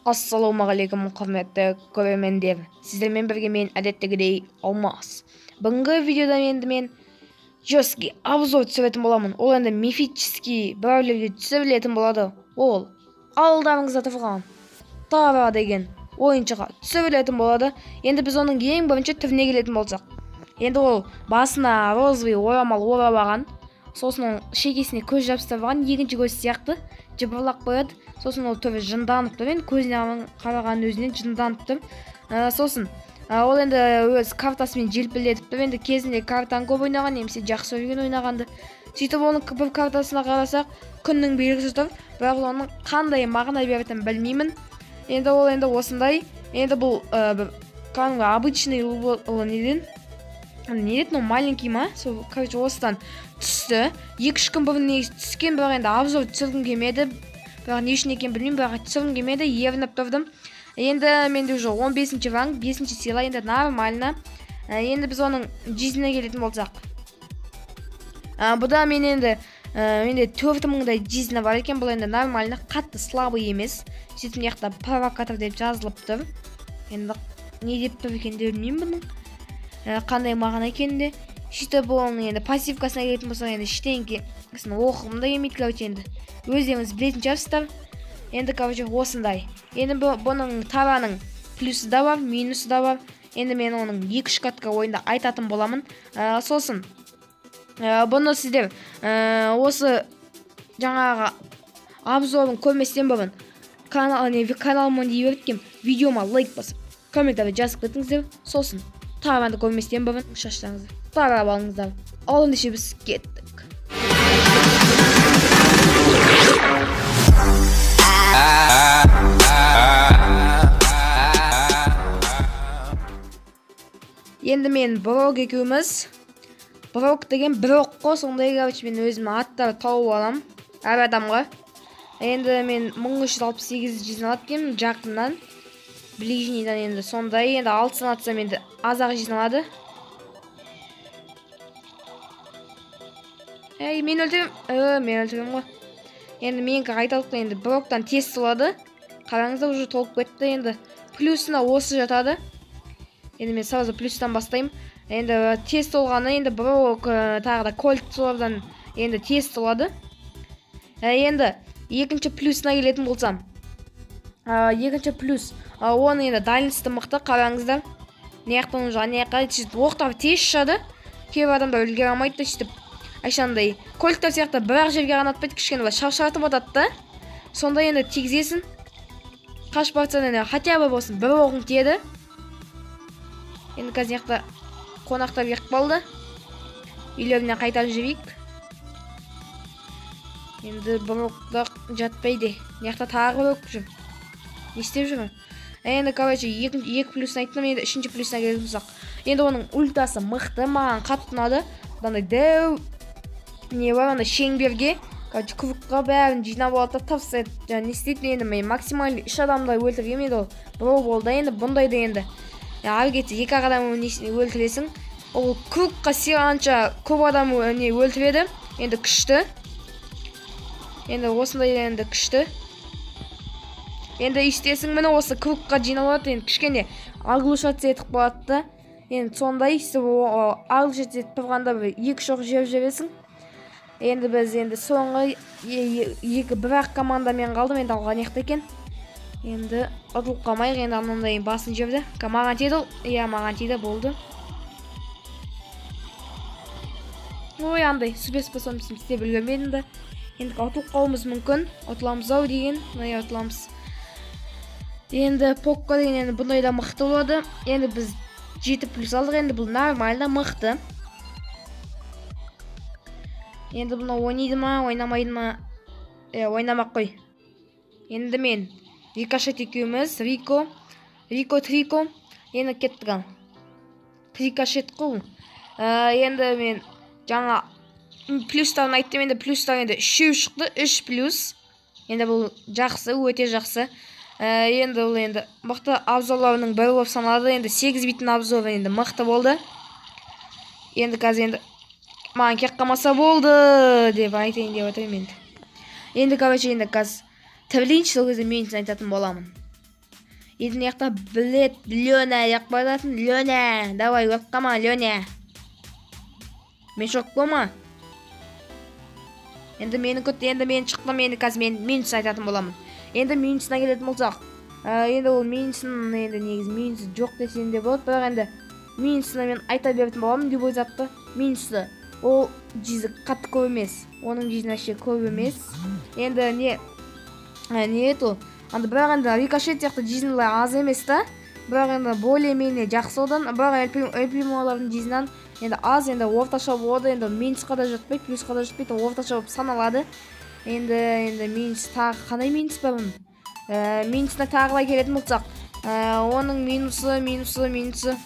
Ассалаумағалейкум, құрметті көрермендер. Сіздермен бірге мен әдеттегідей Алмас. Бүгінгі видеода енді мен жесткий обзор түсіретін боламын. Ол енді мифический біреулерге түсірілетін болады. Ол алдарыңызда тұрған Тара деген ойыншыға түсірілетін болады. Енді біз оның ең бірінші түріне келетін болсақ. Енді ол басына розовый орамал орап алған, сосын ол шекесіне көз жабыстырып алған, екінші көз сияқты жыбырлап қояды. Сосын ол түрі жынданып тұр, енді көзіне қараған өзінен жынданып тұр. Сосын ол енді өз картасымен желпілдетіп тұр. Енді кезінде картаны көп ойнаған, немесе жақсы көрген ойнағанды. Сөйтіп оның бір картасына қарасақ, күннің белгісі тұр, бірақ оның қандай мағына беретінін білмеймін. Енді ол енді осындай. Енді бұл бір кәдімгі обычный неден, не еді, маленький ма? Сол, короче, осыдан түсті. 2-3 күн бұрын негізі түскен, бірақ енді обзор түсіргім келмеді. Бірақ не үшін екенін білмеймін, бірақ түсіргім келмеді, ерініп тұрдым. Енді менде уже 15-ші ранг, 5-ші сила, енді нормально. Енді біз оның жизніне келетін болсақ. Бұда мен енді менде 4000-дай жизні бар екен, бұл енді нормально, қатты слабый емес. Сөйтіп мына жақта провокатор деп жазылып тұр. Енді не деп тұр екенін де білмеймін бұның. Қандай мағына екенін де. Сөйтіп оның енді пассивкасына келетін болсақ, енді ештеңкесін оқығым да келмейді, короче, енді өздеріңіз білетін шығарсыздар. Енді, короче, осындай. Енді бұның Тараның плюсы да бар, минусы да бар. Енді мен оның 2-3 катка ойында айтатын боламын. Сосын бұны сіздер осы жаңағы обзорын көрместен бұрын каналыма дей беріп кеткем, видеома лайк басып, комментарий жазып кетіңіздер. Сосын Тараны көрместен бұрын шаштарыңызды тарап алыңыздар. Ал ендеше біз кеттік. Енді мен Брок екеуміз. Брок деген Брок қой, сондай, короче, мен өзім аттар тауып алам әр адамға. Енді мен 1368 жиналады екенмін жақыннан. Ближнийдан енді сондай, енді алтысын атсам енді аз-ақ жиналады. Әй, мен өлтірем. Мен өлтірем ғой. Енді менікі қайталып қой, енді Броктан тез толады. Қараңыздар, уже толып кетті енді. Плюсына осы жатады. Енді мен сразу плюстан бастаймын. Енді тез толғаны, енді Брок тағы да Кольт солардан енді тез толады. Енді екінші плюсына келетін болсам. Екінші плюс, оның енді дальності мықты, қараңыздар. Мына жақтан уже ана жаққа сөйтіп оқтар тез ұшады. Кейбір адамдар үлгере алмайды да, сөйтіп айшандай кольттар сияқты бір-ақ жерге ғана атпайды, кішкене былай шаршатып атады да. Сонда енді тигізесің. Қашып барсаң енді хотя бы болсын бір оғың тиеді. Енді қазір мына жақта қонақтар келіп қалды. Үйлеріне қайтарып жіберейік. Енді Брокта жатпайды. Мына жақта тағы Брок жүр. Не істеп жүр? Енді, короче, екі плюсын айттым, енді үшінші плюсына келетін болсақ. Енді оның ультасы мықты, маған қатты ұнады. Мынандай дәу не бар, андай шеңберге, короче, кругқа бәрін жинап алады да, тапса, не істейді енді, мен максимально 3 адамды өлтіргенмін, енді ол біреу болды, енді бұндайды енді. Ары кетсе 2 адам өлтіресің. Ол кругқа сыйғанша көп адам не өлтіреді. Енді күшті. Енді осындай енді күшті. Енді істесің, міне осы кругқа жиналады, енді кішкене оглушаться етіп қалады да. Енді сондай істеп, оглушаться етіп тұрғанда бір 2-3 оқ жеп жібересің. Енді біз енді соңғы екі бір-ақ командамен қалдым, енді алған яқты екен. Енді ұтылып қалмайық, енді анандай басын жіберді. Маған тиді ол. Иә, маған тиді, болды. Ой, андай суперспособностьін істеп үлгермедім да. Енді ұтылып қалуымыз мүмкін. Ұтыламыз ау деген, мына ұтыламыз. Енді Покко деген енді бұндай да мықты болады. Енді біз 7 плюс алдық, енді бұл нормально мықты. Енді бұны ойнайды ма, ойнамайды ма? Ойнамақ қой. Енді мен Рикошет екеуміз, Рико, Рико Трико, енді кеттік ал. Трикошет қой. Енді мен жаңа плюстарын айттым, енді плюстар енді 3 шықты, 3 плюс. Енді бұл жақсы, өте жақсы. Енді бұл енді мықты обзорларының бірі болып саналады. Енді 8 биттің обзоры енді мықты болды. Енді қазір енді маған кек қалмаса болды деп айтайын деп отырмын енді. Енді, короче, енді қазір тірлейінші, сол кезде мен айтатын боламын. Енді мына жақта Блед Лена деп қойылатын. Лена, давай, өліп қалма, Лена. Мен шок болма. Енді мені күт, енді мен шықтым, енді қазір мен минус айтатын боламын. Енді минусына келетін болсақ, енді ол минусын, енді негізі минусы жоқ десем де болады, бірақ енді минусына мен айта беретін боламын любой затты. Минусы ол жизі қатты көп емес, оның жизі вообще көп емес. Енді не не еді ол анда, бірақ енді рикошет сияқты жизні аз емес та, бірақ енді более-менее жақсы одан, бірақ Эль Примолардың жизінен енді аз, енді орташа болады, енді минусқа да жатпайды, плюсқа да жатпайды, орташа болып саналады. Енді минус тағы қандай минус бар бұның? Минусына тағы былай келетін болсақ, оның минусы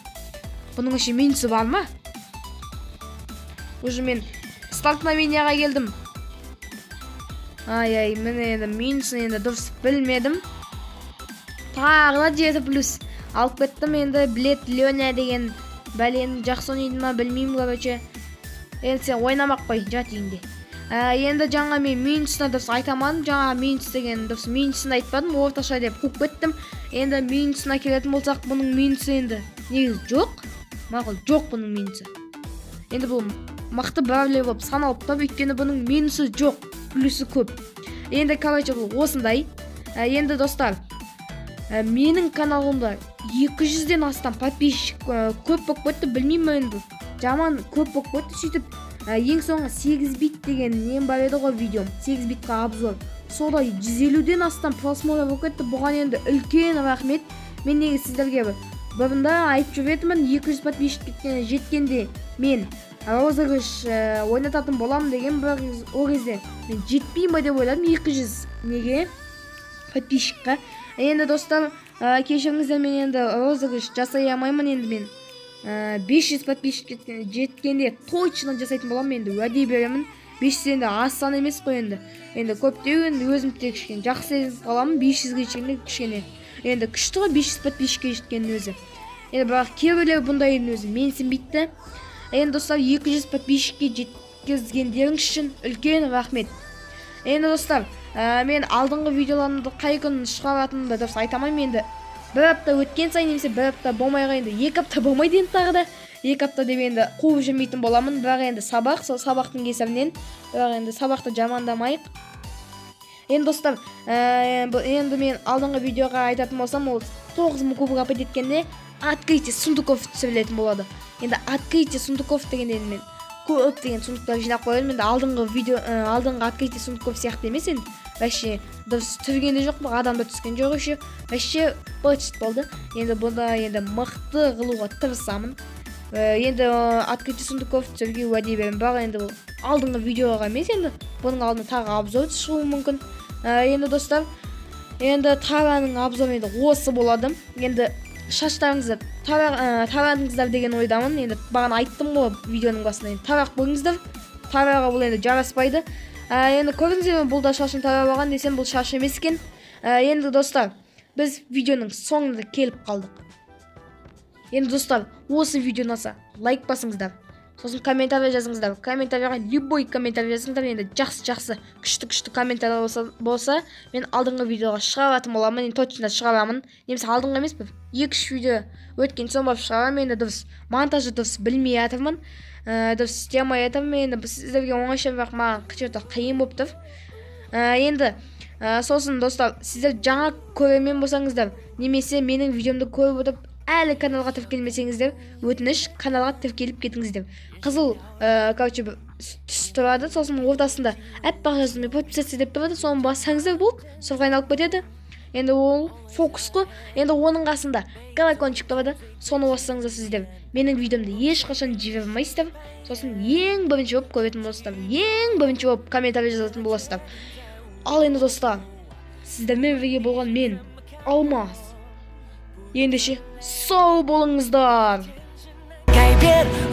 бұның вообще минусы бар ма? Уже мен столкновениеға келдім. Ай, ай, міне, енді минусын енді дұрыс білмедім. Тағы да 7 плюс алып кеттім. Енді Блед Леня деген бәлені жақсы ойнайды ма, білмеймін, короче. Енді сен ойнамақ қой, жат үйіңде. Енді жаңа мен минусына дұрыс айта алмадым. Жаңа минус деген дұрыс минусын айтпадым, орташа деп қуып кеттім. Енді минусына келетін болсақ, бұның минусы енді негізі жоқ. Мақұл, жоқ бұның минусы. Енді бұл мықты бравлер болып саналып тұр, өйткені бұның минусы жоқ, плюсы көп. Енді, короче, бұл осындай. Енді, достар, менің каналымда 200-ден астам подписчик, көп болып кетті, білмеймін енді. Жаман көп болып кетті. Сөйтіп, ең соңғы 8 бит деген нем бар еді ғой видеом, 8 битқа обзор. Сода 150-ден астам просмотр болып кетті. Бұған енді үлкен рахмет. Мен негізі сіздерге бұрында айтып жүр едім, 200 подписчик жеткенде мен розыгрыш ойнататын боламын деген, бірақ ол кезде мен жетпеймін ба деп ойладым 200 неге подписчикқа. Енді, достар, кешіріңіздер, мен енді розыгрыш жасай алмаймын. Енді мен 500 подписчик жеткенде точно жасайтын боламын, енді уәде беремін. 500 енді аз сан емес қой енді. Енді көптеу, енді өзім де кішкене жақсы сезініп қаламын 500-ге жеткенде кішкене. Енді күшті ғой 500 подписчикке жеткеннің өзі. Енді бірақ кейбіреулер бұндайдың өзі менсінбейді да. Енді, достар, 200 подписчикке жеткізгендеріңіз үшін үлкен рахмет. Енді, достар, мен алдыңғы видеоларымды қай күн шығаратынымды дұрыс айта алмаймын енді. Бір апта өткен сайын немесе бір апта болмай енді 2 апта болмайды енді, тағы да 2 апта деп енді қуып жүрмейтін боламын. Бірақ енді сабақ, сол сабақтың кесірінен, бірақ енді сабақты жамандамайық. Енді, достар, енді мен алдыңғы видеоға айтатын болсам, ол 9000 кубок апат еткенде открытие сундуков түсірілетін болады. Енді открытие сундуков дегенде енді мен көптеген сундуктар жинап қойдым. Енді алдыңғы видео, алдыңғы открытие сундуков сияқты емес енді. Вообще дұрыс түсірген де жоқ, адам да түскен жоқ еще. Вообще быт болды. Енді бұнда енді мықты қылуға тырысамын. Енді открытие сундуков түсіруге уәде беремін. Бірақ енді бұл алдыңғы видеоға емес енді. Бұның алдында тағы обзор шығуы мүмкін. Енді, достар, енді Тараның обзоры енді осы болады. Енді шаштарыңызды тарадыңыздар деген ойдамын. Енді бағана айттым ғой видеоның басында, енді тарақ қойыңыздар. Тараға бұл енді жараспайды. Енді көрдіңіздер ме, бұл да шашын тарап алған десем, бұл шаш емес екен. Енді, достар, біз видеоның соңына келіп қалдық. Енді, достар, осы видео ұнаса лайк басыңыздар. Сосын комментарий жазыңыздар. Комментарийға любой комментарий жазыңыздар. Енді жақсы-жақсы, күшті-күшті комментарий болса, мен алдыңғы видеоға шығаратын боламын. Енді точно шығарамын. Немесе алдыңғы емес, бір 2-3 видео өткен соң барып шығарамын. Енді дұрыс монтажды дұрыс білмей жатырмын. Дұрыс істей алмай жатырмын. Енді сіздерге оңайша, бірақ маған что-то қиын болып тұр. Енді сосын, достар, сіздер жаңа көрермен болсаңыздар, немесе менің видеомды көріп отырып әлі каналға тіркелмесеңіздер, өтініш, каналға тіркеліп кетіңіздер. Қызыл, короче, бір түс тұрады, сосын ортасында аппақ жазумен подписаться деп тұрады, соны бассаңыздар болды, сұрға айналып кетеді. Енді ол фокус қой. Енді оның қасында колокольчик тұрады, соны бассаңыздар сіздер менің видеомды ешқашан жібере алмайсыздар. Сосын ең бірінші болып көретін боласыздар, ең бірінші болып комментарий жазатын боласыздар. Ал енді, достар, сіздермен бірге болған мен, Алмас. Ендеше, сау болыңыздар. Бер.